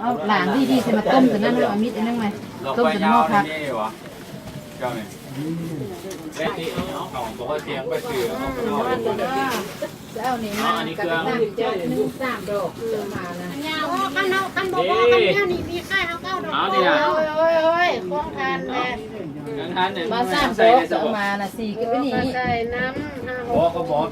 ເອົາຫຼາງດີໆ ຊິມາຕົ້ມຕົວນັ້ນ ເອົາມີດອັນໜຶ່ງມາຕົ້ມຕົວໝໍ້ຜັກ. ເອົານີ້ມາກັບນ້ຳເຈົ້າໜຶ່ງສາມດອກມານະ. ຄັນເຮົາ ຄັນບໍ່ພໍ ຄັນແນວນີ້ມີຂາຍເຮົາເອົາດອກ. ໂອ້ຍ ໂອ້ຍ ໂອ້ຍ ຂອງທານແທ້. ມາສາມດອກ ເອົາມານະ ສີ່ກໍໄປນີ້ ໃສ່ນ້ຳຫ້າຫົກ.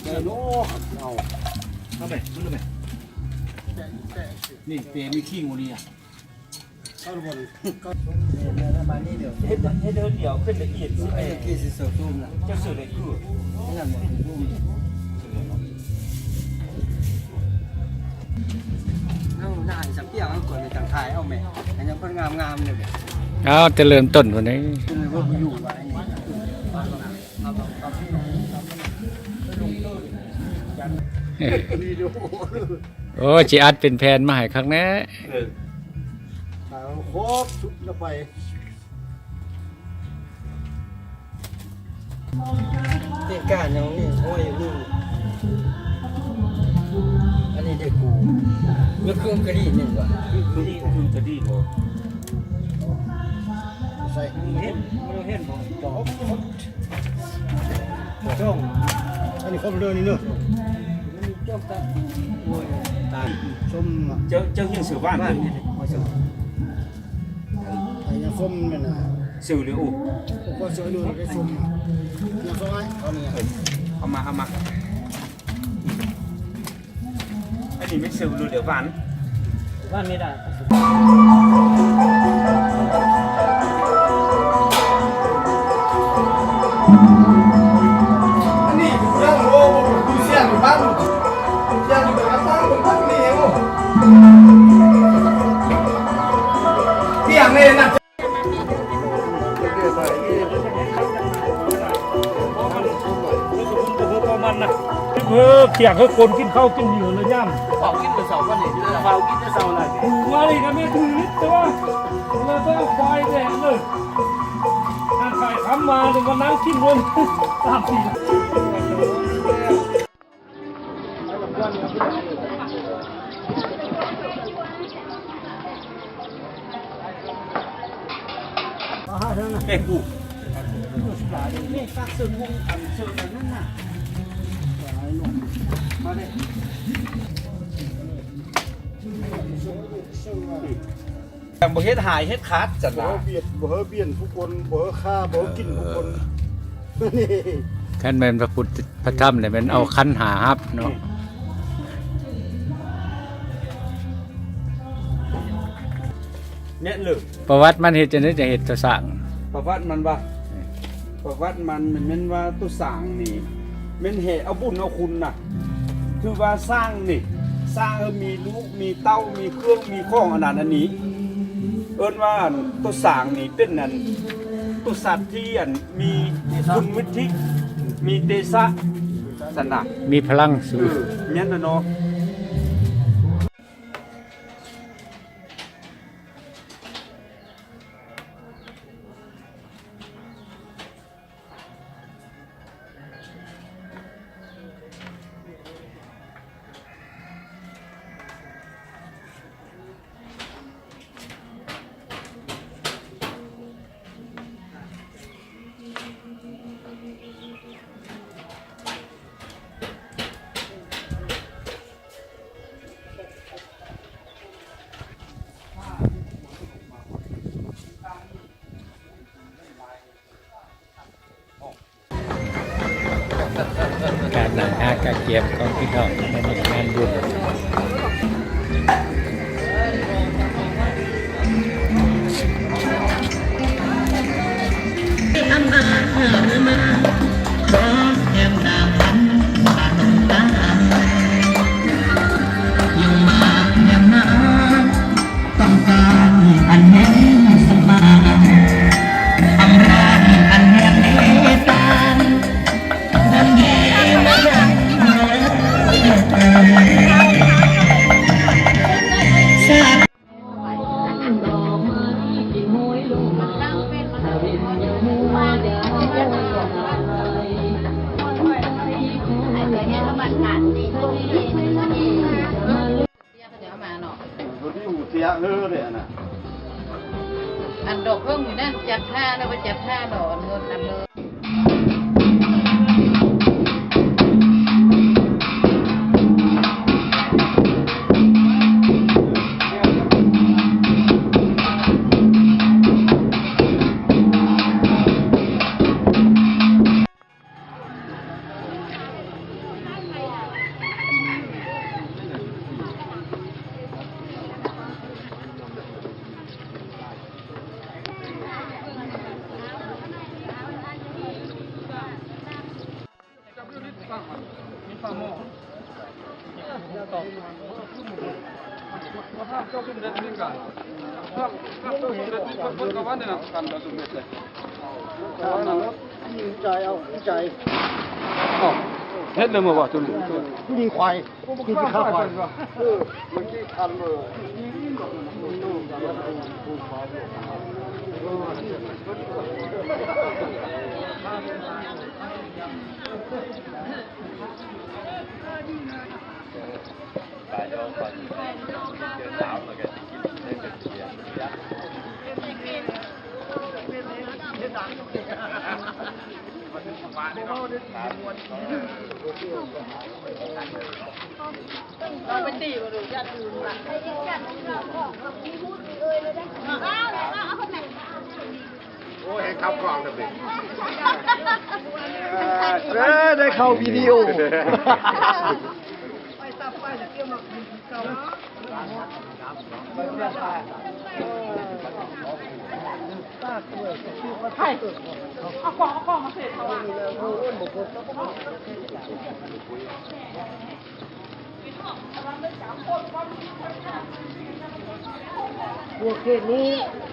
ເອົາໄປ ເອົາໄປ ນີ້ເປມີຄີງບໍ່ນີ້ອະ. ເຮັດ ເຮັດດຽວຂຶ້ນລະອຽດຊິແມ່. ເຈົ້າຊື້ໄດ້ຄື ເອົາ ໜ້າໃຫ້ສຳປຽງເອົາກ່ອນ ຈັ່ງຖ່າຍເອົາແມ່ ໃຫ້ຍັງເພິ່ນງາມໆ ເອົາແຕ່ເລີ່ມຕົ້ນພຸ້ນເດ້. ໂອ້ ຊິອັດເປັນແຜ່ນມາໃຫ້ຄັກແນ່. ເອີ ຂອບສຸດລະໄປ. ເຕະການຫຍັງນີ້ ຫ້ອຍຢູ່ນີ້. ອັນນີ້ເດ້ກູ ເລື່ອງເຄື່ອງກະດີແມ່ນບໍ່? ເຄື່ອງກະດີບໍ່? ໃສ່ ເຫັນ ເຫັນບໍ່? ຈ້ອງ ອັນນີ້ຄົບເດີນີ້ເດີ ຈ້ອງຕາ ໂອ້ຍ ຕາ ສົ້ມ. ເຈົ້າ ເຈົ້າກິນເສືອຫວານ ອັນນີ້ເດ້ ເສືອ ອັນນີ້ຫຍັງສົ້ມແມ່ນນະ ເສືອເລີຍ. ໂອ້ ໂອ້ ເສືອເລີຍໄດ້ສົ້ມ ຫຍັງສົ້ມ ເອົານີ້ ເອົາມາ ເອົາມາ. ອັນນີ້ແມ່ນເສືອເຫຼືອຫວານ ຫວານໄມ່ໄດ້. ອັນນີ້ເລື່ອງໂອ້ ຜູ້ສຽງຢູ່ບ້ານ ສຽງຢູ່ບ້ານ ບ້ານນີ້ເອງ. ພຽງນີ້ນະ ເອີ ພຽງ ເຮີ ຄົນກິນເຂົ້າກິນຢູ່ລະຍາມ ເຂົາກິນແຕ່ເຊົ້າ ວັນນີ້ເຂົາກິນແຕ່ເຊົ້ານະ. ມານີ້ກໍແມ່ນຖືລິດ ແຕ່ວ່າເລີຍໄປເອົາຄວາຍແດດເລີຍ ຫາຂາຍຄຳມາ ມານັ່ງກິນເບິ່ງ ສາມສີ່ ເປັນຜູ້ ນີ້ ປາກເຊີງວົງ ອັນເຊີງອັນນັ້ນນະ ມາເດ້. ແຕ່ບໍ່ເຮັດຫາຍເຮັດຂາດຊັ້ນນະ ບໍ່ເຮັດບຽດ ບໍ່ເຮີບຽນຜູ້ຄົນ ບໍ່ເຮີຂ້າ ບໍ່ເຮີກິນຜູ້ຄົນ. ເອີ ຄັນແມ່ນພະພຸດ ພະທຳນີ້ແມ່ນເອົາຂັນຫ້າຮັບເນາະ. ແມ່ນເລີຍ ປະຫວັດມັນເຮັດຈັ່ງໃດຈັ່ງເຮັດໂຕສ້າງ? ປະຫວັດມັນວ່າ ປະຫວັດມັນ ມັນແມ່ນວ່າໂຕສ້າງນີ້ ແມ່ນແຫ່ເອົາບຸນເອົາຄຸນນະ ຄືວ່າຊ້າງນີ້ ຊ້າງເອີ ມີລູກມີເຕົ້າ ມີເຄື່ອງມີຂອງ ອັນນັ້ນອັນນີ້ ເອີ້ນວ່າໂຕຊ້າງນີ້ເປັນອັນ ໂຕສັດທີ່ອັນມີຄຸນວິທີ ມີເຕຊະຊັ້ນນະ ມີພະລັງສູງ. ເອີ ແມ່ນລະເນາະ. ການນັ່ງຫາກະກຽມຂອງພີ່ນ້ອງໃນງານບຸນ. ຕ້ອງການອັນແຮງສະບາຍ ອຳນາດອັນແຮງເມດຕາ ຄົນດີມາຍັງສາດ. ເສຍເຮີເດ້ອັນນະ ອັນດອກເພິ່ງຢູ່ນັ້ນຈັກທ່າແລ້ວ ວ່າຈັກທ່າດອກ ອັນເງິນອັນເລີ. ເຮັດແລ້ວມື້ວະ ຕົວນີ້ ຜູ້ຍິງຄວາຍ ຜູ້ຍິງຂ້າຄວາຍ ເອີ ເມື່ອກີ້ຄັນເລີຍ. ໂອ້ຍ ເຂົ້າກ້ອງເດ້ ເອີ ໄດ້ເຂົ້າວິດີໂອ. ຫົວເຂດນີ້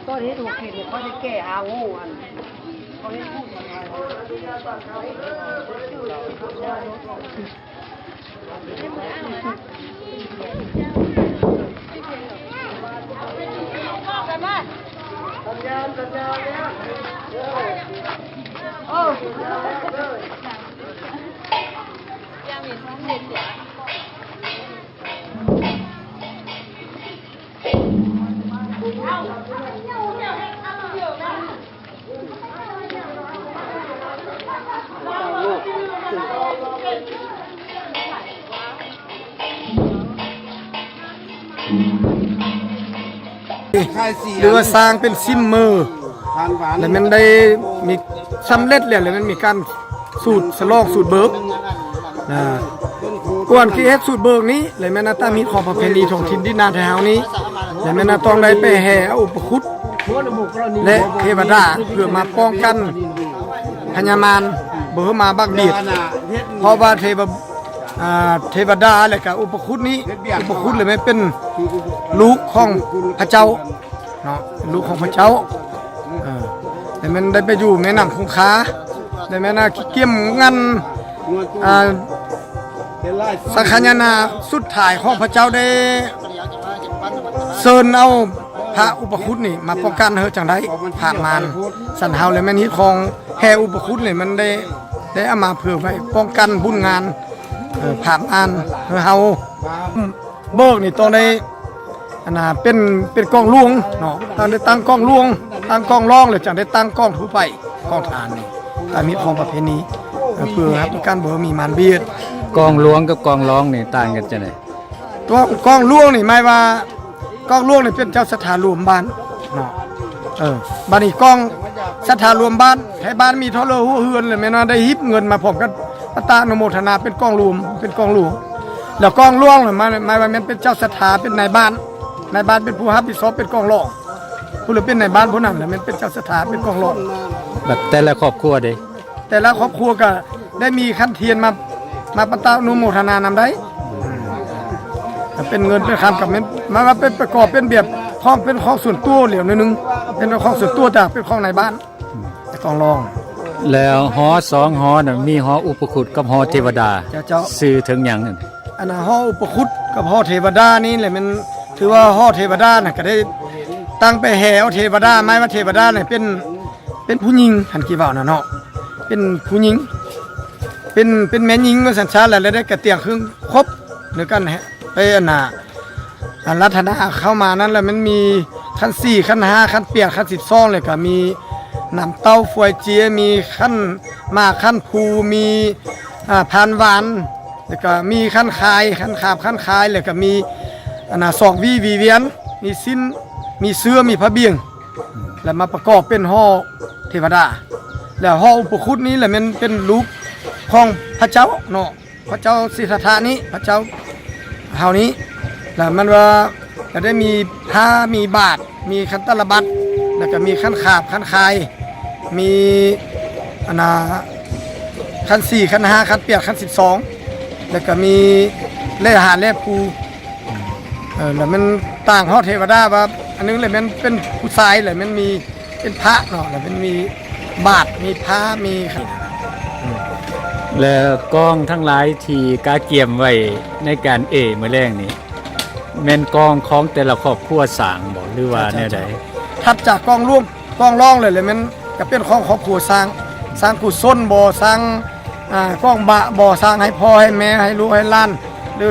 ຕອນເຮັດຫົວເຂດນີ້ ເຂົາຈະແກ້ຫາງູ ອັນ ເຂົາເຮັດ ຫຼືວ່າສ້າງເປັນຊິມເມີ ແລະແມ່ນໄດ້ມີສຳເລັດແລ້ວ ແລະແມ່ນມີການ ສູດສະຫຼອງສູດເບີກ ນະ ກ່ອນທີ່ເຮັດສູດເບີກນີ້ ແລະແມ່ນຕາມຮີດຄອງປະເພນີທ້ອງຖິ່ນດິນນາໄທເຮົານີ້ ແລະແມ່ນຕ້ອງໄດ້ໄປແຫ່ເອົາອຸປະຄຸດ ແລະເທວະດາ ເພື່ອມາປ້ອງກັນພະຍາມານບໍ່ໃຫ້ມາບັກບຽດ ເພາະວ່າເທວະ ອ່າ ເທວະດາ ແລະກະອຸປະຄຸດນີ້ ອຸປະຄຸດ ແລະແມ່ນເປັນລູກຂອງພະເຈົ້າ ເນາະ ເປັນລູກຂອງພະເຈົ້າ ເອີ ແຕ່ແມ່ນໄດ້ໄປຢູ່ແມ່ນ້ຳຄົງຄາ ແຕ່ແມ່ນນະ ກຽມງັນ ອ່າ ສັງຄະຍານາສຸດທ້າຍຂອງພະເຈົ້າໄດ້ເຊີນເອົາພະອຸປະຄຸດນີ້ມາປ້ອງກັນເຮີຈັ່ງໃດ ພາກມານສັນເຮົາ ແລະແມ່ນຮີດຄອງແຫ່ອຸປະຄຸດນີ້ ມັນໄດ້ ໄດ້ເອົາມາເພື່ອໄວ້ປ້ອງກັນບຸນງານ ເອີ ພາກມານເຮີເຮົາ. ເບີກນີ້ຕ້ອງໄດ້ ອັນນ່າ ເປັນ ເປັນກອງຫຼວງເນາະ ຕ້ອງໄດ້ຕັ້ງກອງຫຼວງ ຕັ້ງກອງລອງ ແລ້ວຈັ່ງໄດ້ຕັ້ງກອງທົ່ວໄປ ກອງທານນີ້ ຕາມຮີດຄອງປະເພນີ ເພື່ອຮັບປະກັນບໍ່ໃຫ້ມີມານບຽດ. ກອງຫຼວງກັບກອງລອງນີ້ຕ່າງກັນຈັ່ງໃດ? ກອງ ກອງຫຼວງນີ້ໝາຍວ່າ ກອງຫຼວງນີ້ເປັນເຈົ້າສັດທາລວມບ້ານເນາະ ເອີ ບາດນີ້ກອງສັດທາລວມບ້ານ ໃຫ້ບ້ານມີເທົ່າເລີຫົວເຮືອນ ແລ້ວແມ່ນວ່າໄດ້ຮີບເງິນມາພ້ອມກັນ ປະຕານຸໂມທະນາເປັນກອງລວມ ເປັນກອງຫຼວງ ແລ້ວກອງຫຼວງນະ ໝາຍ ໝາຍວ່າແມ່ນເປັນເຈົ້າສັດທາ ເປັນນາຍບ້ານ ນາຍບ້ານເປັນຜູ້ຮັບຜິດຊອບ ເປັນກອງຫຼອງ ຜູ້ລະເປັນນາຍບ້ານຜູ້ນັ້ນ ແລ້ວແມ່ນເປັນເຈົ້າສັດທາ ເປັນກອງຫຼອງ. ແບບແຕ່ລະຄອບຄົວເດ? ແຕ່ລະຄອບຄົວກະໄດ້ມີຂັນທຽນມາ ມາປະຕານຸໂມທະນານຳໄດ້ ເປັນເງິນເປັນຄຳກະແມ່ນ ໝາຍວ່າເປັນປະກອບເປັນແບບຂອງ ເປັນຂອງສ່ວນຕົວຫຼຽວໜ້ອຍໜຶ່ງ ເປັນຂອງສ່ວນຕົວ ຈາກເປັນຂອງນາຍບ້ານ ຂອງລອງ. ແລ້ວຫໍສອງຫໍນັ້ນ ມີຫໍອຸປະຄຸດກັບຫໍເທວະດາ ເຈົ້າ ເຈົ້າ ຊື່ເຖິງຫຍັງນັ້ນ? ອັນນ່າ ຫໍອຸປະຄຸດກັບຫໍເທວະດານີ້ແຫຼະ ແມ່ນຖືວ່າຫໍເທວະດານະ ກະໄດ້ຕັ້ງໄປແຫ່ເອົາເທວະດາ ໝາຍວ່າເທວະດານະ ເປັນ ເປັນຜູ້ຍິງ ຄັນຊິເວົ້ານະເນາະ ເປັນຜູ້ຍິງ ເປັນ ເປັນແມ່ຍິງວ່າຊັ້ນຊະ ແລ້ວໄດ້ກະຕຽງເຄື່ອງຄົບ ໃນການໄປ ອັນນ່າ ອາລາທະນາເຂົ້າມານັ້ນແຫຼະ ມັນມີຂັ້ນສີ່ ຂັ້ນຫ້າ ຂັ້ນແປດ ຂັ້ນສິບສອງ ແລ້ວກະມີນ້ຳເຕົ້າຟວຍເຈຍ ມີຂັ້ນໝາກ ຂັ້ນພູ ມີ ອ່າ ພານຫວານ ແລ້ວກະມີຂັ້ນຄາຍ ຂັ້ນຂາບ ຂັ້ນຄາຍ ແລ້ວກະມີ ອັນນ່າ ສອງຫວີ ຫວີວຽນ ມີສິ້ນ ມີເສື້ອ ມີພະບຽງ ແລ້ວມາປະກອບເປັນຫໍເທວະດາ ແລ້ວຫໍອຸປະຄຸດນີ້ແຫຼະແມ່ນເປັນຮູບຂອງພະເຈົ້າເນາະ ພະເຈົ້າສິດທັດຖະນີ້ ພະເຈົ້າເຮົານີ້ ແລ້ວມັນວ່າ ກໍໄດ້ມີຜ້າ ມີບາດ ມີຄັນຕະລະບັດ ແລ້ວກໍມີຄັນຂາບ ຄັນຄາຍ ມີ ອັນນ່າ ຄັນສີ່ ຄັນຫ້າ ຄັນແປດ ຄັນສິບສອງ ແລ້ວກໍມີແລ່ຫາແລ່ພູ ເອີ ແລ້ວມັນຕ່າງຫໍເທວະດາວ່າ ອັນໜຶ່ງແຫຼະແມ່ນເປັນຜູ້ຊາຍ ແລ້ວມັນມີ ເປັນພະເນາະ ແລ້ວມັນມີບາດ ມີຜ້າ ມີ ແລະ ກອງທັງຫຼາຍທີ່ກະກຽມໄວ້ໃນການເອມື້ແລງນີ້ ແມ່ນກອງຂອງແຕ່ລະຄອບຄົວສ້າງບໍ່ ຫຼືວ່າແນວໃດ? ຖັດຈາກກອງຫຼວງ ກອງລອງເລີຍ ແລ້ວແມ່ນກະເປັນຂອງຄອບຄົວສ້າງ ສ້າງກຸສົນບໍ່ ສ້າງ ອາ ກອງບະບໍ່ ສ້າງໃຫ້ພໍ່ໃຫ້ແມ່ ໃຫ້ລູກໃຫ້ຫຼານ ຫຼື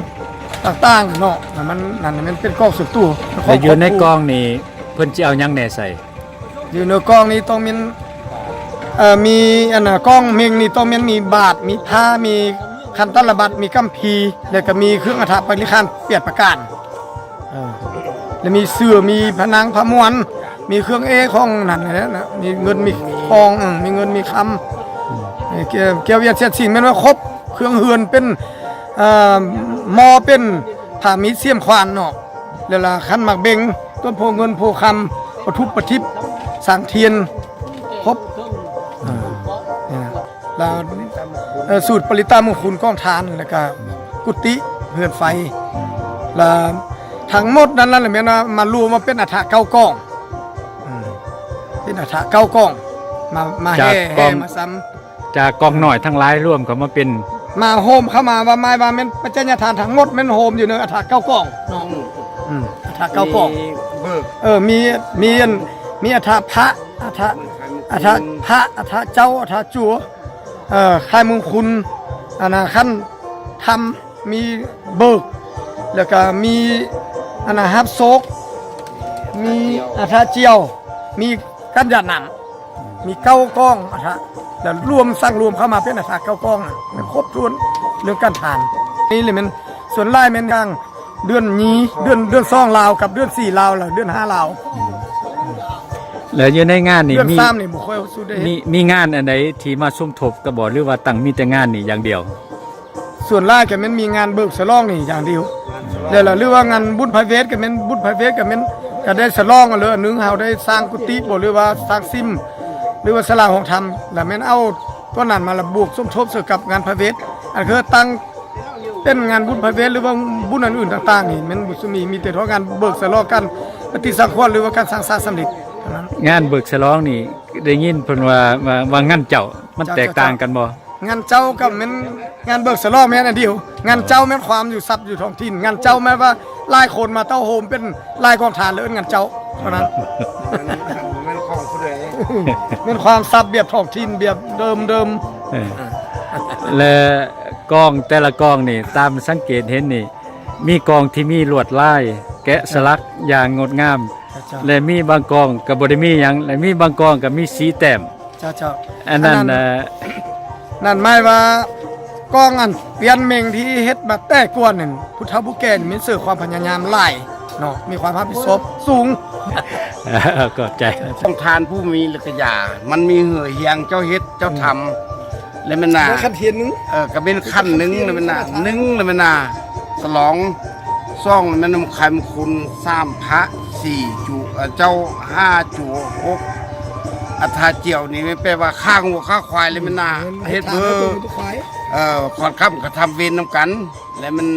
ຕ່າງໆເນາະ ມັນ ນັ້ນແມ່ນເປັນກອງສ່ວນຕົວ ແລະ ຢູ່ໃນກອງນີ້ເພິ່ນຊິເອົາຫຍັງແດ່ໃສ່? ຢູ່ໃນກອງນີ້ຕ້ອງແມ່ນ ເອີ ມີ ອັນນ່າ ກອງເມັ່ງນີ້ຕ້ອງແມ່ນມີບາດ ມີຜ້າ ມີຄັນຕະລະບັດ ມີກຳພີ ແລ້ວກໍມີເຄື່ອງອັດຖະປະລິຄານແປດປະການ ເອີ ແລ້ວມີເສື້ອ ມີພະນັງພະມ້ວນ ມີເຄື່ອງເອຂອງນັ້ນແຫຼະນະ ມີເງິນມີທອງ ເອີ ມີເງິນມີຄຳ ເອີ ແກ້ວ ແກ້ວວຽນເສດສີ ແມ່ນວ່າຄົບ ເຄື່ອງເຮືອນເປັນ ເອີ ໝໍ້ເປັນ ຜ້າມີດ ຊຽມ ຂວານເນາະ ແລ້ວລະຂັນໝາກເບັງ ຕົ້ນໂພເງິນໂພຄຳ ປະທຸບປະທິບ ສັງທຽນ ຄົບ ເອີ ແລ້ວ ເອີ ສູດປະລິດຕະມຸງຄຸນກອງທານ ແລ້ວກະກຸຕິເຮືອນໄຟ ແລ້ວທັງໝົດນັ້ນລະແມ່ນວ່າມາລວມມາເປັນອັດຖະເກົ້າກອງ ເປັນອັດຖະເກົ້າກອງ ມາ ມາແຫ່ ແຫ່ມາຊຳ ຈາກກອງນ້ອຍທັງຫຼາຍລວມເຂົ້າມາເປັນ ມາໂຮມເຂົ້າມາວ່າ ໝາຍວ່າແມ່ນປັດໄຈຍະທານທັງໝົດແມ່ນໂຮມຢູ່ໃນອັດຖະເກົ້າກອງເນາະ ອືມ ອັດຖະເກົ້າກອງ ມີເບີກ ເອີ ມີ ມີອັນ ມີອັດຖະພະ ອັດຖະ ອັດຖະພະ ອັດຖະເຈົ້າ ອັດຖະຈົວ ເອີ ຄ້າຍມຸງຄຸນ ອັນນ່າ ຄັນທຳ ມີເບີກ ແລ້ວກະມີ ອັນນ່າ ຮັບໂຊກ ມີອັດຖະຈຽວ ມີກັນຍາດນ້ຳ ມີເກົ້າກອງອັດຖະ ແລ້ວລວມ ສັງລວມເຂົ້າມາເປັນອັດຖະເກົ້າກອງນັ້ນ ມັນຄົບຖ້ວນເລື່ອງການທານ ນີ້ແຫຼະແມ່ນ ສ່ວນຫຼາຍແມ່ນທາງເດືອນຍີ່ ເດືອນ ເດືອນສອງລາວ ກັບເດືອນສີ່ລາວ ແລ້ວເດືອນຫ້າລາວ ແລ້ວຢູ່ໃນງານນີ້ ເດືອນ ມີ ສາມນີ້ບໍ່ຄ່ອຍ ມີ ມີງານອັນໃດທີ່ມາສົມທົບກັນບໍ່ ຫຼືວ່າຕັ້ງມີແຕ່ງານນີ້ຢ່າງດຽວ? ສ່ວນຫຼາຍກໍແມ່ນມີງານເບີກສະຫຼອງນີ້ຢ່າງດຽວ ແລ້ວລະ ຫຼືວ່າງານບຸນພະເວດ ກໍແມ່ນບຸນພະເວດ ກໍແມ່ນ ກໍໄດ້ສະຫຼອງເລີຍ ອັນໜຶ່ງເຮົາໄດ້ສ້າງກຸຕິບໍ ຫຼືວ່າສ້າງສິມ ຫຼືວ່າສາລາຫ້ອງທຳ ລະແມ່ນເອົາຕົວນັ້ນມາລະບວກສົມທົບໃສ່ກັບງານພະເວດ ອັນຄືຕັ້ງເປັນງານບຸນພະເວດ ຫຼືວ່າບຸນອັນອື່ນຕ່າງໆນີ້ ແມ່ນບໍ່ມີ ມີແຕ່ເທາະງານເບີກສະຫຼອງ ການປະຕິສັງຂວັນ ຫຼືວ່າການສ້າງສາສຳເລັດເທົ່ານັ້ນ. ງານເບີກສະຫຼອງນີ້ໄດ້ຍິນເພິ່ນວ່າ ວ່າ ວ່າງານເຈົ້າ ມັນແຕກຕ່າງກັນບໍ່? ງານເຈົ້າກັບແມ່ນງານເບີກສະຫຼອງແມ່ນອັນດຽວ ງານເຈົ້າແມ່ນຄວາມຢູ່ສັບຢູ່ທ້ອງຖິ່ນ ງານເຈົ້າແມ່ນວ່າຫຼາຍຄົນມາເຕົ້າໂຮມເປັນຫຼາຍກອງທານ ເອີ້ນງານເຈົ້າເທົ່ານັ້ນ ແມ່ນຂອງຜູ້ໃດ ແມ່ນຄວາມສັບແບບທ້ອງຖິ່ນແບບເດີມໆ ເອີ ແລະ ກອງແຕ່ລະກອງນີ້ ຕາມສັງເກດເຫັນນີ້ ມີກອງທີ່ມີລວດລາຍແກະສະຫຼັກຢ່າງງົດງາມ ເຈົ້າ ແລະ ມີບາງກອງກໍບໍ່ໄດ້ມີຫຍັງ ແລະ ມີບາງກອງກໍມີສີແຕ້ມ ເຈົ້າ ເຈົ້າ ອັນນັ້ນ ອັນນັ້ນ ເອີ ນັ້ນໝາຍວ່າກອງອັນປຽນເມັ່ງທີ່ເຮັດມາແຕ່ກ່ອນນັ້ນ ຜູ້ເຖົ້າຜູ້ແກ່ນີ້ມີເສີຄວາມພະຍາຍາມຫຼາຍເນາະ ມີຄວາມຮັບຜິດຊອບສູງ ຂອບໃຈ ຂອງທ່ານຜູ້ມີລິດກະຍາ ມັນມີເຫື່ອຫຽງ ເຈົ້າເຮັດເຈົ້າທຳ ແລະແມ່ນນາ ເອີ ກໍເປັນຂັ້ນໜຶ່ງ ແລະແມ່ນນາ ໜຶ່ງ ແລະແມ່ນນາ ສະຫຼອງ ສອງ ແມ່ນນຳຄາຍມຸງຄຸນ ສາມ ພະ ສີ່ ຈຸ ເອີ ເຈົ້າ ຫ້າ ຈຸ ຫົກ ອັດຖະຈຽວນີ້ແມ່ນແປວ່າຂ້າງົວຂ້າຄວາຍ ແລະແມ່ນນາ ເຮັດເບີ ເອີ ຂອນຄຳກະທຳເວນນຳກັນ ແລະແມ່ນ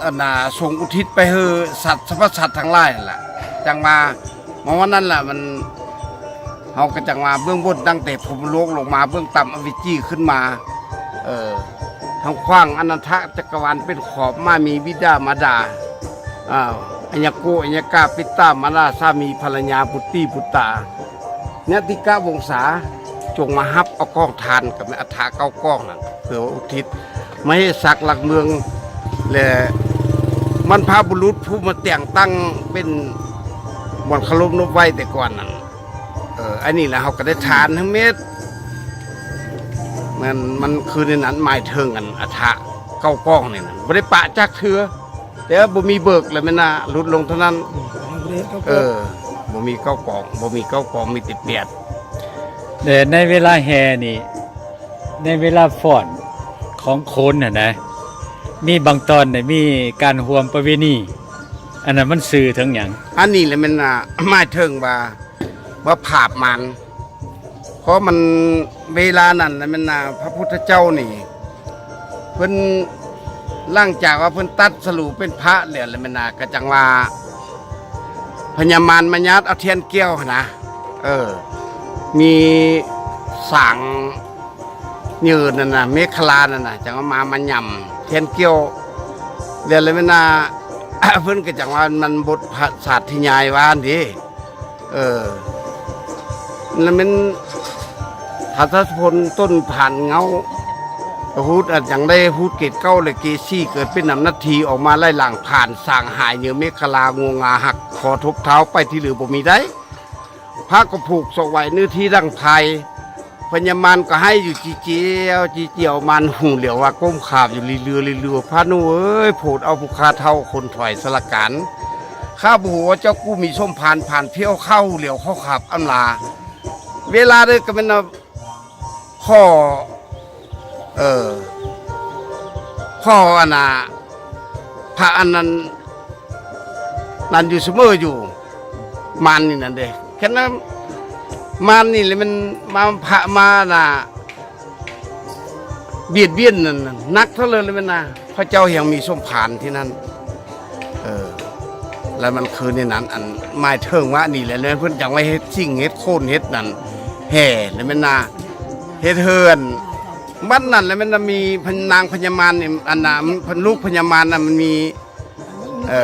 ອັນນາ ສົງອຸທິດໄປໃຫ້ສັດ ສັບພະສັດທັງຫຼາຍຫັ້ນລະ ຈັ່ງວ່າ ມາຮອດນັ້ນລະ ມັນ ເຮົາກໍຈັ່ງວ່າເບື້ອງບົນຕັ້ງແຕ່ພົມໂລກລົງມາ ເບື້ອງຕ່ຳອະເວຈີຂຶ້ນມາ ເອີ ທາງຂວາງອະນັນທະຈັກກະວານເປັນຂອບ ມາມີບິດາມາດາ ອາ ອາຍະໂກ ອາຍະກາ ປິດຕາມາລາ ສາມີພັນລະຍາ ບຸດຕີບຸດຕາ ຍະຕິກະວົງສາ ຈົ່ງມາຮັບເອົາກອງທານ ກໍແມ່ນອັດຖະເກົ້າກອງນັ້ນ ເພື່ອອຸທິດມະເຫສັກຫຼັກເມືອງ ແລະ ບັນພະບຸລຸດຜູ້ມາແຕ່ງຕັ້ງເປັນບ່ອນເຄົາລົບນົບໄຫວ້ແຕ່ກ່ອນນັ້ນ. ເອີ ອັນນີ້ລະເຮົາກໍໄດ້ທານເຮັດ ມັນ ມັນຄືໃນນັ້ນ ໝາຍເຖິງອັນອັດຖະເກົ້າກອງນີ້ນະ ບໍ່ໄດ້ປະຈັກເທື່ອ ແຕ່ວ່າບໍ່ມີເບີກແລ້ວແມ່ນນະ ຫຼຸດລົງເທົ່ານັ້ນ. ອືມ ເອີ ບໍ່ມີເກົ້າກອງ ບໍ່ມີເກົ້າກອງ ມີແຕ່ແປດ. ແລະໃນເວລາແຫ່ນີ້ ໃນເວລາຟ້ອນຂອງໂຂນຫັ້ນນະ ມີບາງຕອນໄດ້ມີການຮ່ວມປະເວນີ ອັນນັ້ນມັນສື່ເຖິງຫຍັງ? ອັນນີ້ແຫຼະແມ່ນ ອ່າ ໝາຍເຖິງວ່າ ວ່າຜາບມານ ເພາະມັນເວລານັ້ນນະແມ່ນນະ ພະພຸດທະເຈົ້ານີ້ ເພິ່ນ ຫຼັງຈາກວ່າເພິ່ນຕັດສະຮູ້ເປັນພະແລ້ວລະແມ່ນນະ ກະຈັ່ງວ່າພະຍາມານມາຍາດເອົາທຽນກ້ຽວຫັ້ນນະ ເອີ ມີສາງເຍີນັ້ນນະ ເມຂະລານັ້ນນະ ຈັ່ງວ່າມາ ມາຫຍ້ຳທຽນກ້ຽວແລ້ວລະແມ່ນນະ ເພິ່ນກະຈັ່ງວ່າມັນບົດພະສາດທີ່ຍາຍວ່າຫັ້ນເດ. ເອີ ນັ້ນແມ່ນພະທາດສົນຕົ້ນພານເງົາ ຮູດອັນຫຍັງໄດ້ ຮູດເກດເກົ້າ ແລະ ເກດສີ່ ເກີດເປັນນຳນາທີອອກມາໄລ່ລາງຜ່ານ ສ້າງຫາຍເຍີເມຂະລາ ງົວງາຫັກ ຂໍທົບເທົ້າໄປທີ່ເຫຼືອບໍ່ມີໄດ້ ພະກໍຜູກສອກໄວ້ເນື້ອທີ່ດັງໄພ ພະຍາມານກໍໄຫ້ຢູ່ຈີ່ຈຽວ ຈີ່ຈຽວ ມານຫູຫຼຽວວ່າກົ້ມຂາບຢູ່ລີເລືອລີເລືອ ພະໜູເອີຍ ໂພດເອົາຜູ້ຂ້າເຖົ້າຄົນຖອຍສາລະການ ຂ້າບໍ່ຮູ້ວ່າເຈົ້າກູ້ມີສົມພານ ພານພຽວຂ້າຫູຫຼຽວເຂົ້າຂາບອຳລາ ເວລາເດີກໍແມ່ນ ພໍ່ ເອີ ພໍ່ອັນນ່າ ພະອັນນັ້ນ ນັ້ນຢູ່ສະເໝີຢູ່ ມານນີ້ນັ້ນເດ້ ແຄ່ນັ້ນ ມານນີ້ລະແມ່ນມາ ພະມານະ ບຽດບຽນນັ້ນນະ ໜັກເທົ່າເລີຍລະແມ່ນນະ ພະເຈົ້າຍັງມີສົມພານທີ່ນັ້ນ ເອີ ລະມັນຄືໃນນັ້ນ ອັນໝາຍເຖິງວ່ານີ້ແຫຼະ ແລ້ວເພິ່ນຈັ່ງໄວ້ເຮັດຊິງເຮັດໂຄນເຮັດນັ້ນ ແຫ່ລະແມ່ນນະ ເຮັດເຮືອນ ບັດນັ້ນລະແມ່ນນະ ມີນາງພະຍາມານນີ້ ອັນນະ ເພິ່ນລູກພະຍາມານນະ ມັນມີ ເອີ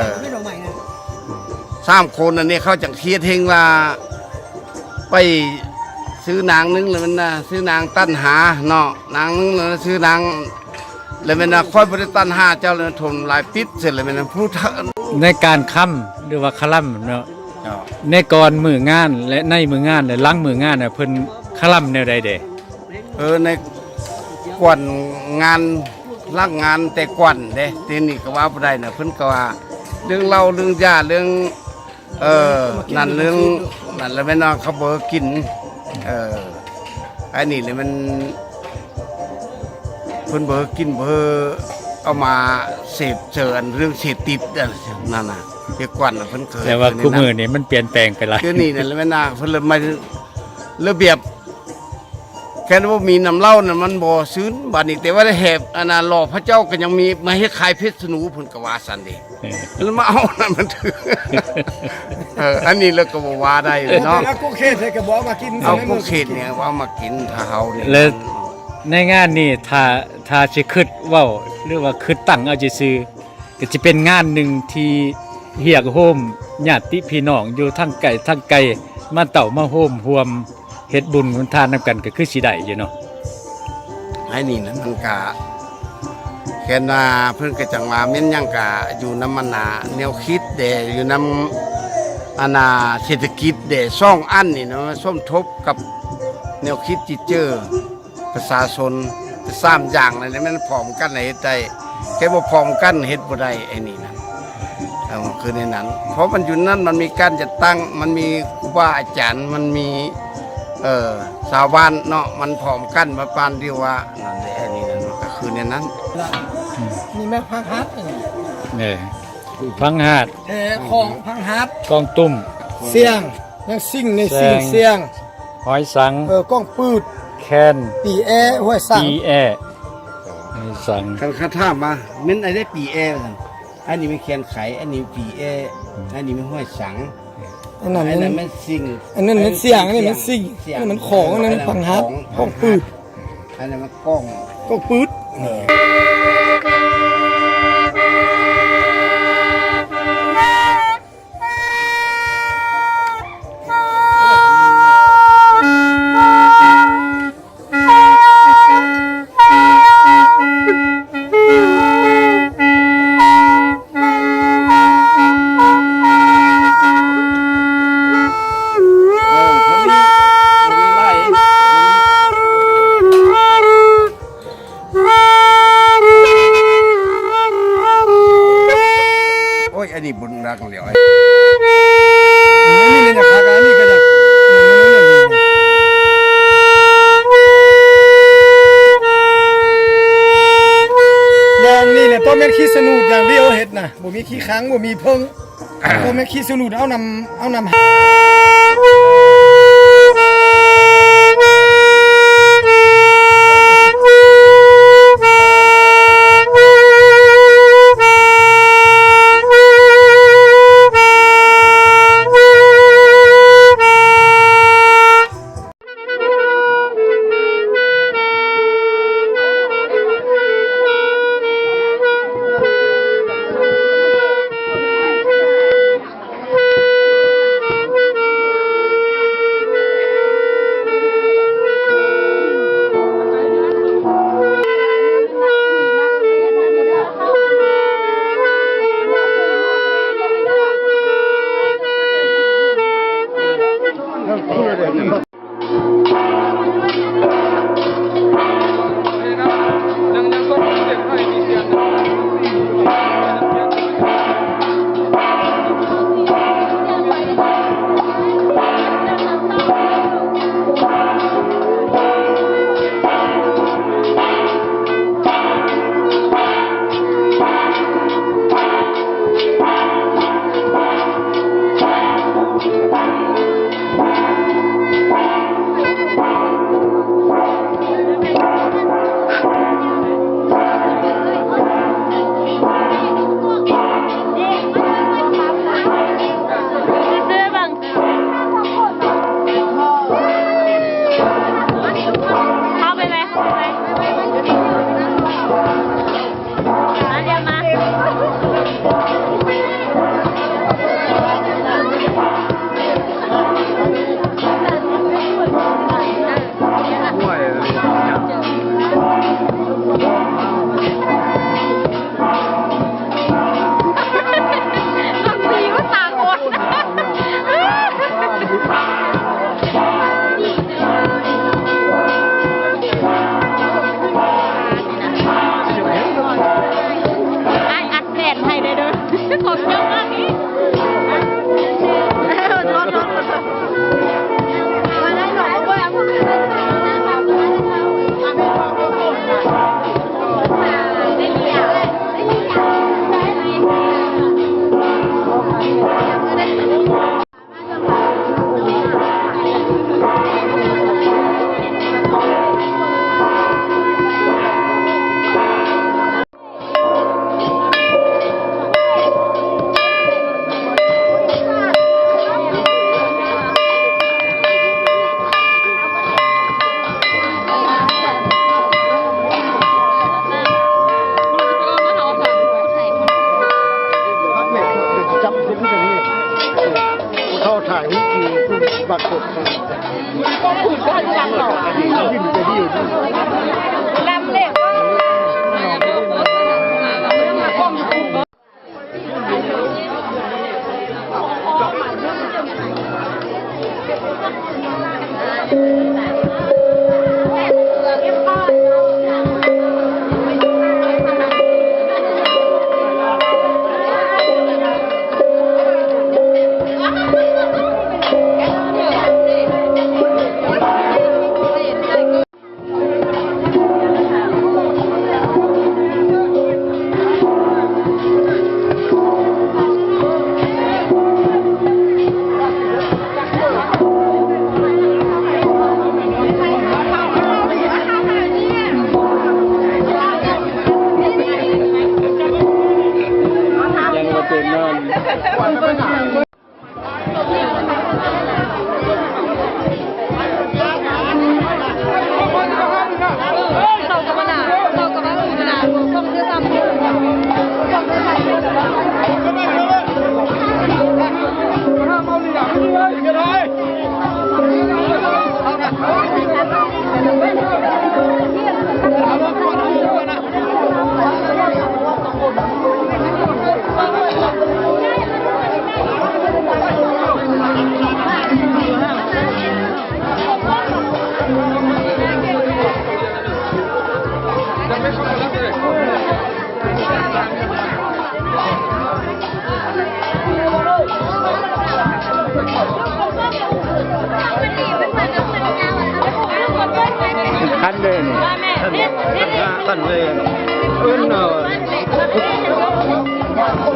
ສາມຄົນອັນນີ້ ເຂົາຈັ່ງຄຽດເຮັງວ່າ ໄປຊື້ນາງໜຶ່ງລະແມ່ນນະ ຊື້ນາງຕັນຫາເນາະ ນາງໜຶ່ງລະຊື້ນາງ ລະແມ່ນນະ ຂ້ອຍບໍ່ໄດ້ຕັນຫາເຈົ້າລະ ຖົມລາຍປິດເສີດລະແມ່ນນະ ຜູ້ ໃນການຄຳ ຫຼືວ່າຄະລຳເນາະ ເຈົ້າ ໃນກ່ອນມື້ງານ ແລະ ໃນມື້ງານ ແລະ ຫຼັງມື້ງານນະ ເພິ່ນຄະລຳແນວໃດເດ? ເອີ ໃນກ່ອນງານ ຫຼັງງານແຕ່ກ່ອນເດ້ ແຕ່ນີ້ກໍວ່າບໍ່ໄດ້ນະ ເພິ່ນກໍວ່າເລື່ອງເຫຼົ້າເລື່ອງຢາເລື່ອງ ເອີ ນັ້ນເລື່ອງນັ້ນລະແມ່ນວ່າເຂົາບໍ່ກິນ ເອີ ອັນນີ້ລະມັນ ເພິ່ນບໍ່ກິນ ບໍ່ເອົາມາເສບເສີນເລື່ອງເສບຕິດນັ້ນນະ ແຕ່ກ່ອນນະເພິ່ນເຄີຍ ແຕ່ວ່າຄູ່ມື້ນີ້ມັນປ່ຽນແປງໄປຫຼາຍ ຄືນີ້ນັ້ນລະແມ່ນນະ ເພິ່ນລະມາລະບຽບ ແຄ່ບໍ່ມີນ້ຳເຫຼົ້ານັ້ນມັນບໍ່ຊື່ນ ບາດນີ້ແຕ່ວ່າໄດ້ແຫບອັນນະ ຫຼໍ່ພະເຈົ້າກໍຍັງມີມາເຮັດຂາຍເພັດສະໜູ ເພິ່ນກໍວ່າຊັ້ນເດ້ ເອີ ແລ້ວມາເອົານັ້ນມັນຖືກ ເອີ ອັນນີ້ລະກໍບໍ່ວ່າໄດ້ເນາະ ເອົາກົກເຂດໃຫ້ກໍບໍ່ເອົາມາກິນ ເອົາກົກເຂດນີ້ເອົາມາກິນ ຖ້າເຮົານີ້ ແລະ ໃນງານນີ້ ຖ້າ ຖ້າຊິຄິດເວົ້າ ຫຼືວ່າຄິດຕັ້ງເອົາຊື່ໆ ກໍຊິເປັນງານໜຶ່ງທີ່ຮຽກໂຮມຍາດຕິພີ່ນ້ອງຢູ່ທັງໃກ້ທັງໄກ ມາເຕົ້າມາໂຮມຮ່ວມເຮັດບຸນຮ່ວມທານນຳກັນ ກໍຄືຊິໄດ້ຢູ່ເນາະ ໃນນີ້ນະ ມັນກະ ແຄ່ນວ່າເພິ່ນກໍຈັ່ງວ່າແມ່ນຫຍັງກະຢູ່ນຳອັນນາແນວຄິດແດ່ ຢູ່ນຳອັນນາເສດຖະກິດແດ່ ສອງອັນນີ້ນະ ມັນສົມທົບກັບແນວຄິດຈິດເຈີ ປະຊາຊົນ ສາມຢ່າງນັ້ນແມ່ນພ້ອມກັນເຮັດໄດ້ ແຕ່ບໍ່ພ້ອມກັນເຮັດບໍ່ໄດ້ ໄອ້ນີ້ນະ ເອີ ມັນຄືໃນນັ້ນ ເພາະມັນຢູ່ນັ້ນ ມັນມີການຈັດຕັ້ງ ມັນມີຄູບາອາຈານ ມັນມີ ເອີ ຊາວບ້ານເນາະ ມັນພ້ອມກັນ ປະມານທີ່ວ່ານັ້ນແຫຼະ ໄອ້ນີ້ນະ ມັນກໍຄືໃນນັ້ນ ອືມ ນີ້ແມ່ນຜັກຫາດ ເອີ ຜັກຫາດ ແຕ່ຂອງຜັກຫາດ ກອງຕຸ້ມ ຊຽງ ຍັງຊິງ ໃນຊິງ ຊຽງ ຊຽງ ຫອຍສັງ ເອີ ກອງປືດ ແຄນ ປີແອ ຫ້ວຍສັງ ປີແອ ຫອຍສັງ ຄັນເຂົາຖາມມາ ແມ່ນອັນໃດປີແອ ວ່າຊັ້ນ ອັນນີ້ແມ່ນແຄນໄຂ ອັນນີ້ປີແອ ອືມ ອັນນີ້ແມ່ນຫ້ວຍສັງ ອັນນັ້ນ ອັນນັ້ນແມ່ນຊິງ ອັນນັ້ນແມ່ນຊຽງ ອັນນີ້ແມ່ນຊິງ ຊຽງ ອັນນັ້ນມັນຂອງ ອັນນັ້ນຜັກຫາດ ຂອງ ຂອງປືດ ອັນນັ້ນມັນກອງ ກອງປືດ ເອີ. ບໍ່ມີຂີ້ຄ້າງ ບໍ່ມີເຜິ້ງ ບໍ່ມີຂີ້ສະໜູດ ເອົານຳ ເອົານຳ. ເຂົ້າໄປໄຫມ ເຂົ້າໄປໄຫມ. ມາ ດຽວມາ. ອ້າຍອັດແປດໃຫ້ແດ່ເດີ ຂອບໃຈມາກ. ເຂົາຖ່າຍຮູບຢູ່ບາດກົດ. ຄັນເດີນີ້ ຄັນເດີ ເອີ້ນເອົາ. ຄົບ ຄົບ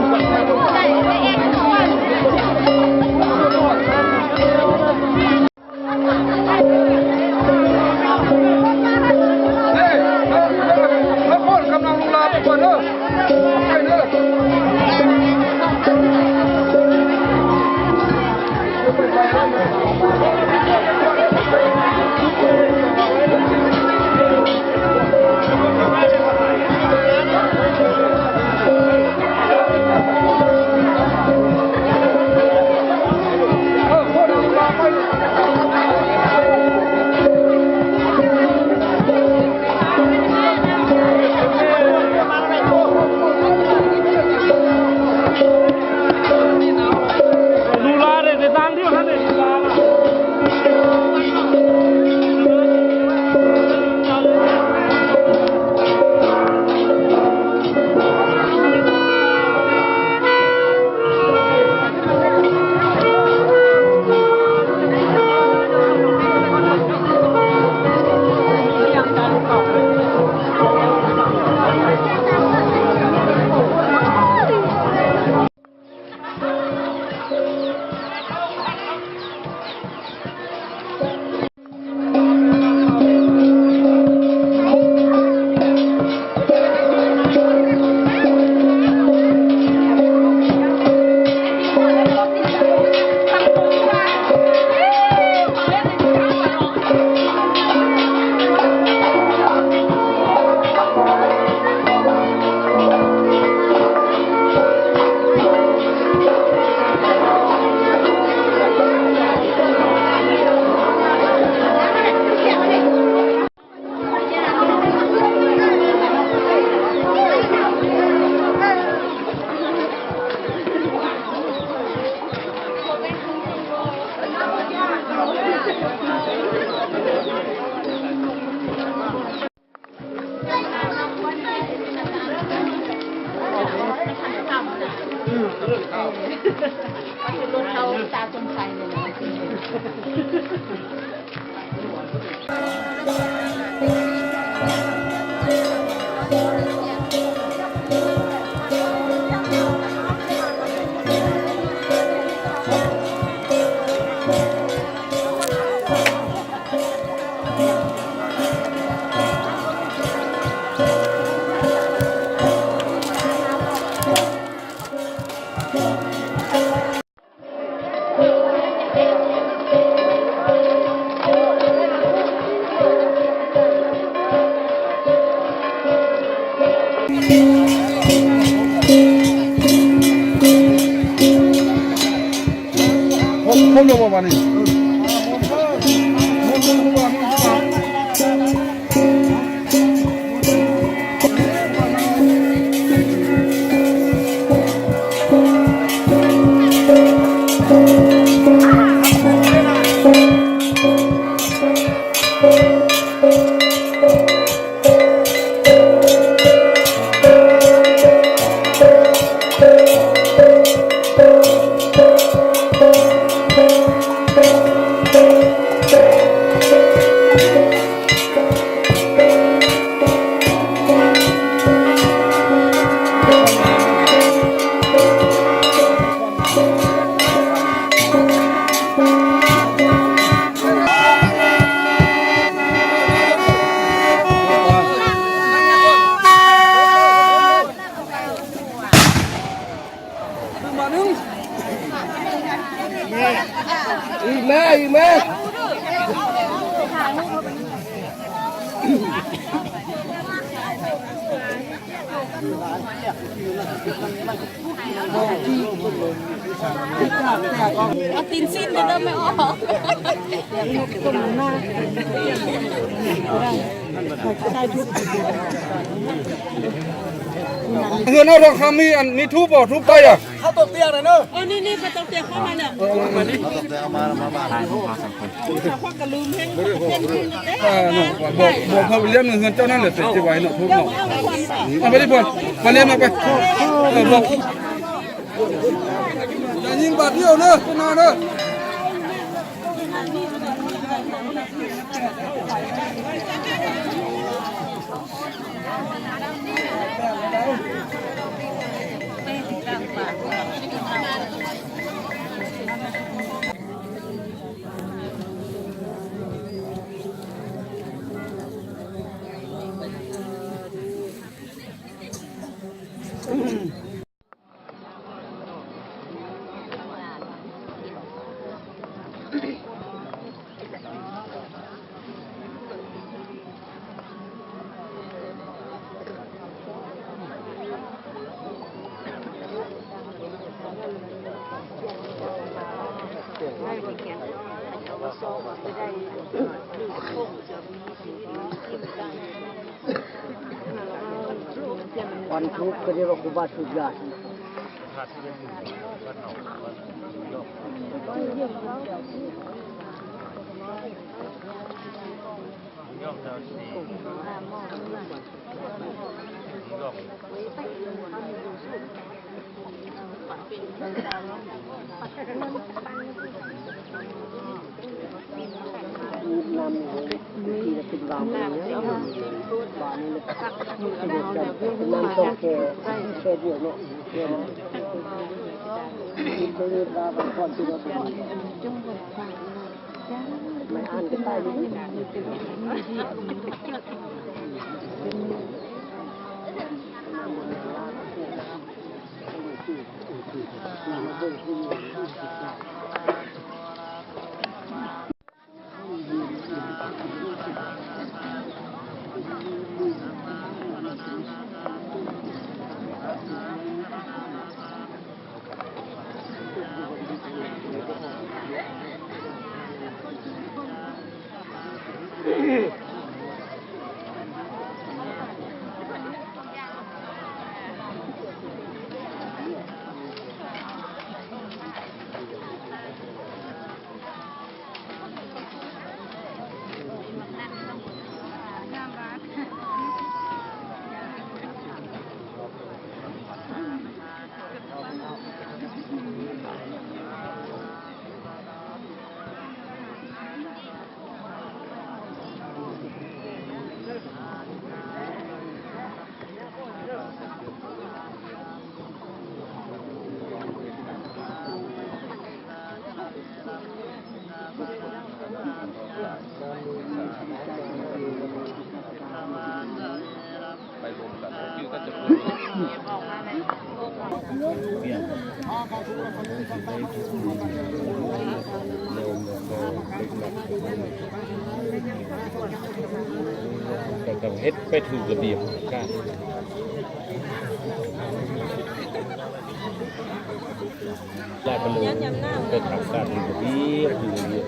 ແລ້ວບໍ່ບາດນີ້? ອີກແມ່ ອີກແມ່ ເອົາຕີນສິ້ນເດີແມ່ອອກ. ເຮືອນເຮົາທອງຄຳມີອັນ ມີທູບບໍ່? ທູບໄປອະ? ເຮົາຕົກຕຽງນະເນີ. ເອີ ນີ້ໆ ໄປຕົກຕຽງເຂົ້າມາແລ້ວ. ເອີ ເອົາມາ ເອົາມາ ເອົາມາ. ເອີ ບອກ ບອກເຂົາລຽນເຮືອນເຈົ້ານັ້ນແຫຼະ ຊິໄວ້ເນາະ ທຸກເນາະ. ເອົາໄປດິ ພອນ ມາລຽນມາໄປ. ເອີ ບອກ ຢ່າຍິງບາດດຽວເດີ ເຈົ້ານາຍເດີ. ເ ຄວັນທູບ ກໍເອີ້ນວ່າຄູບາສູບຢາ. ກໍຕ້ອງເຮັດໄປຖືກລະບຽບການ ລາວໄປເລີຍ ໄປຖາມການຢູ່ທີ່ ຢູ່ທີ່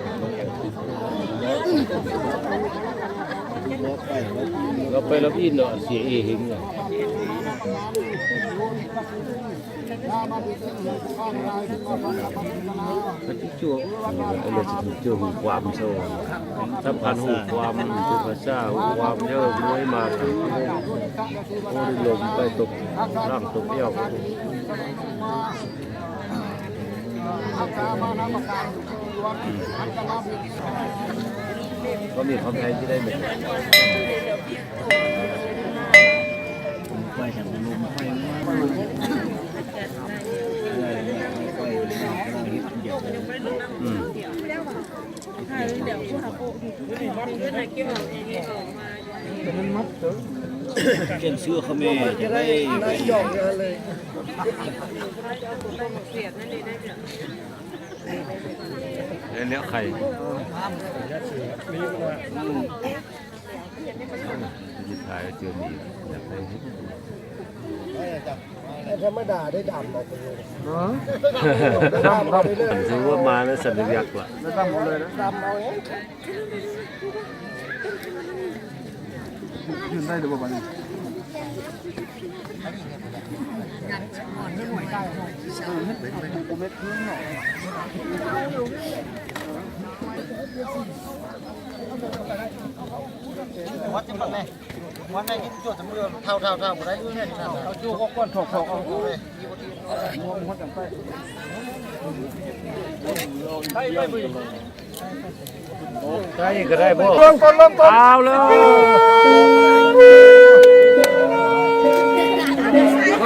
ລາວໄປລາວອີກເນາະ ເສຍເອເຫັນເນາະ ເຂົາຊິຈົວ ເອີ ລາວຊິຈົວຮູ້ຄວາມຊະ ສຳຄັນຮູ້ຄວາມ ຮູ້ພາສາ ຮູ້ຄວາມ ເອີ ມວຍມາ ໂອ້ ໄດ້ລົມໄປຕົກຫຼັງຕົກແອວ. ກໍມີຄວາມໃຜທີ່ໄດ້ແມ່ນ ໄຟທາງລົມໄຟ ອືມ ຂຽນເສື້ອຂະແມຈະໄດ້ ແລ້ວໄຂ່ ອືມ ສຸດທ້າຍເຈີມີ ຢາກໄດ້ເຫັນ. ແຕ່ທຳມະດາໄດ້ດຳອອກໄປເລີຍ ເນາະ ດຳອອກໄປເລີຍ ຖືວ່າມາແລ້ວສັນຍາກວ່າ ດຳເອົາເລີຍ ດຳເອົາເອງ ຢືນໄດ້ຫຼືບໍ່ບາດນີ້? ວັດຈັກໝົດແດ່ ວັດໄດ້ກິນຈົວດສຳເລັດ ເທົ່າໆໆ ບໍ່ໄດ້ເລື່ອງນັ້ນ ເອົາຈຸກອອກກ່ອນ ຖອກໆ ເອົາ ໄປ ໄປ ໄປ ໄດ້ກໍໄດ້ບໍ່? ເບິ່ງກ່ອນ ເບິ່ງກ່ອນ ເອົາເລີຍ.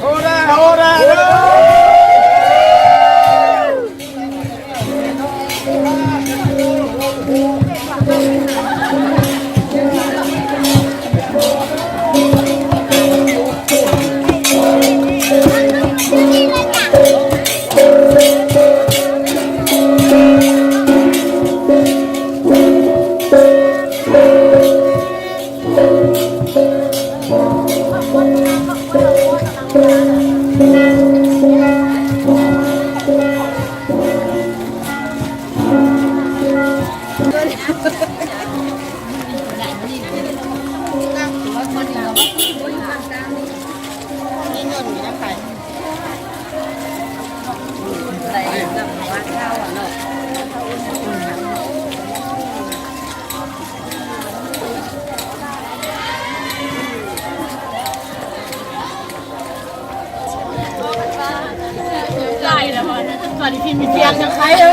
Hore, hore, hore! ຫຼາຍແລ້ວບໍ່ ສວັດດີ ພິມມີສຽງຈັງໄຄເດີ.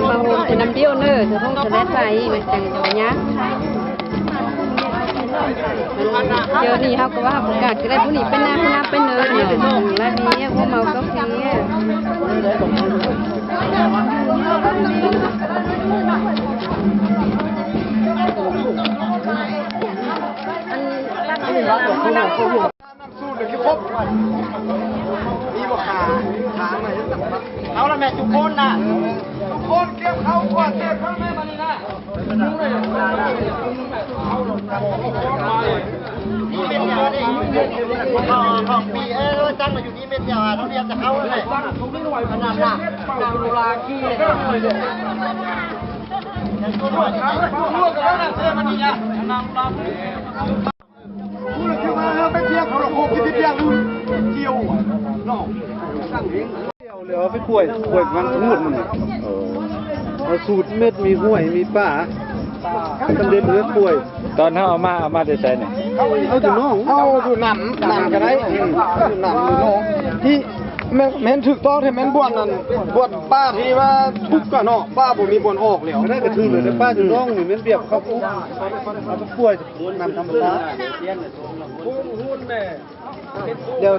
ມາໂຮມເປັນນ້ຳດຽວເນີ ສະທົງສະແລດໃສ່ ມັນຈັ່ງຈະບໍ່ຍາກ. ດຽວນີ້ເຮົາກໍວ່າເຮົາປະກາດກໍໄດ້ ຜູ້ນີ້ເປັນນາຍ ຜູ້ນັ້ນເປັນເນີເນາະ. ລາວນີ້ຜູ້ເມົາກໍເພຍ. ອັນ ອັນນີ້ລາວກໍຜູ້ເມົາກໍເພຍ. ນ້ຳສູດເລີຍຄືຄົບ ມີບໍ່ຂາ ຂາມາເຮັດໜັງ ເອົາລະແມ່ທຸກຄົນນະ ທຸກຄົນກຽມເຂົ້າ ກວດເກັບເບິ່ງແມ່ມານີ້ນະ ມີເມັດດຽວນີ້ ຂອງ ຂອງປີ ເອີ ຈັງມາຢູ່ນີ້ເມັດດຽວ ເຮົາຮຽບຈະເຂົ້າແລ້ວ ອັນນັ້ນນະ ນາງໂບລານ ເອົາໄປປ່ວຍ ປ່ວຍມັນທັງໝົດມັນ ເອີ ເອົາສູດເມັດ ມີຫ້ວຍ ມີປາ ສຳເລັດເລີຍປ່ວຍ. ຕອນເຮົາເອົາມາ ເອົາມາແຕ່ໃສນີ້? ເອົາຢູ່ໜອງ ເອົາຢູ່ນ້ຳ ນ້ຳກໍໄດ້ ອືມ ນ້ຳຢູ່ໜອງ ທີ່ແມ່ນ ແມ່ນຖືກຕ້ອງ ທີ່ແມ່ນບ່ອນນັ້ນ ບ່ອນປ່າທີ່ວ່າທຸກກະເນາະ ປ່າບໍ່ມີບ່ອນອອກແລ້ວ ໄດ້ກະຖືກເລີຍ ແຕ່ປ່າຢູ່ໜອງນີ້ແມ່ນແບບເຂົາ ເອົາໄປປ່ວຍ ນ້ຳທຳມະຊາດ ດຽວ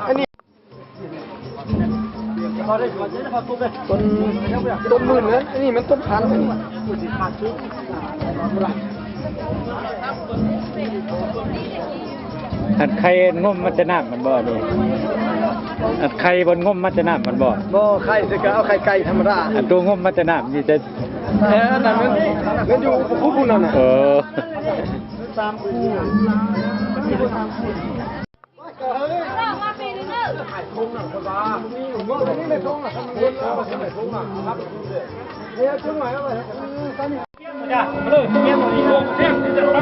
ອັນນີ້ ຕົ້ນ ຕົ້ນໝື່ນເນາະ ອັນນີ້ມັນຕົ້ນພັນ ອັນນີ້ ອັນໄຂ່ງົມມາແຕ່ນ້ຳມັນບໍ່ນີ້? ອັນໄຂ່ບ່ອນງົມມາແຕ່ນ້ຳມັນບໍ່? ບໍ່ ໄຂ່ຊິກະເອົາໄຂ່ໄກ່ທຳມະດາ ອັນໂຕງົມມາແຕ່ນ້ຳນີ້ແຕ່ ເອີ ອັນນັ້ນມັນ ມັນຢູ່ພຸ້ນ ພຸ້ນນັ້ນນະ ເອີ. ເ